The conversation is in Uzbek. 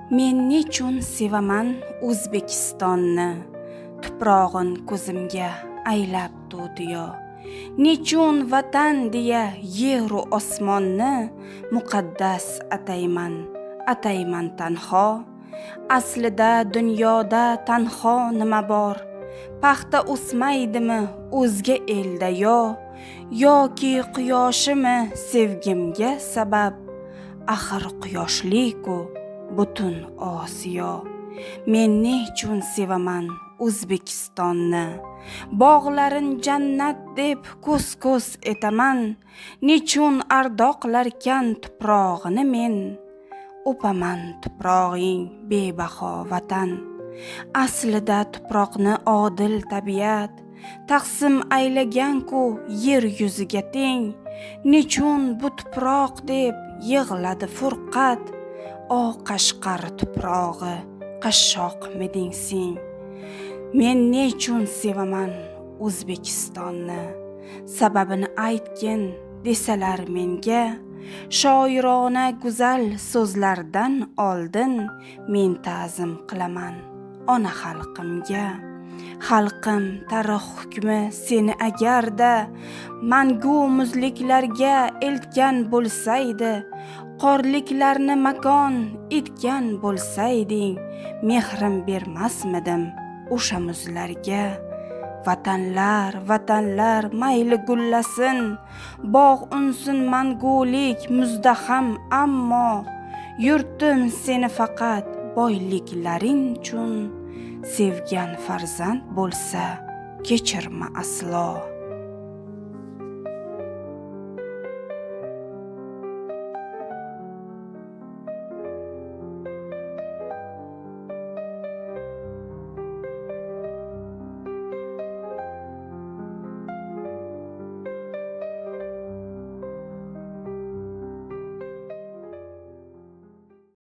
Men nechun sevaman O'zbekistonni, tuprog'in ko'zimga aylab to'tiyo. Nechun vatan deya yeru osmonni muqaddas atayman, atayman tanho. Aslida dunyoda tanho nima bor? Paxta o'smaydimi o'zga elda yo? Yoki quyoshimi sevgimga sabab? Axir quyoshli-ku butun Osiyo. Men nechun sevaman O'zbekistonni? Bog'larin jannat deb ko'z-ko'z etaman. Nechun ardoqlarkan tuprog'ini men? O'paman tuprog'ing bebaho vatan. Aslida tuproqni odil tabiat taqsim aylagan-ku yer yuziga teng. Nechun bu tuproq deb yig'ladi Furqat? O Qashqar tuprog'i, qashshoqmiding sen? Men nechun sevaman O'zbekistonni? Sababini aytgin desalar menga, shoirona go'zal so'zlardan oldin men ta'zim qilaman ona xalqimga. Xalqim, tarix hukmi seni agarda mangu muzliklarga eltgan bo'lsaydi, qorliklarni makon etgan bo'lsayding, mehrim bermasmidim o'sha muzlarga? Vatanlar, vatanlar mayli gullasin, bog' unsin mangulik muzda ham, ammo yurtim seni faqat boyliklaring uchun sevgan farzand bo'lsa kechirma aslo.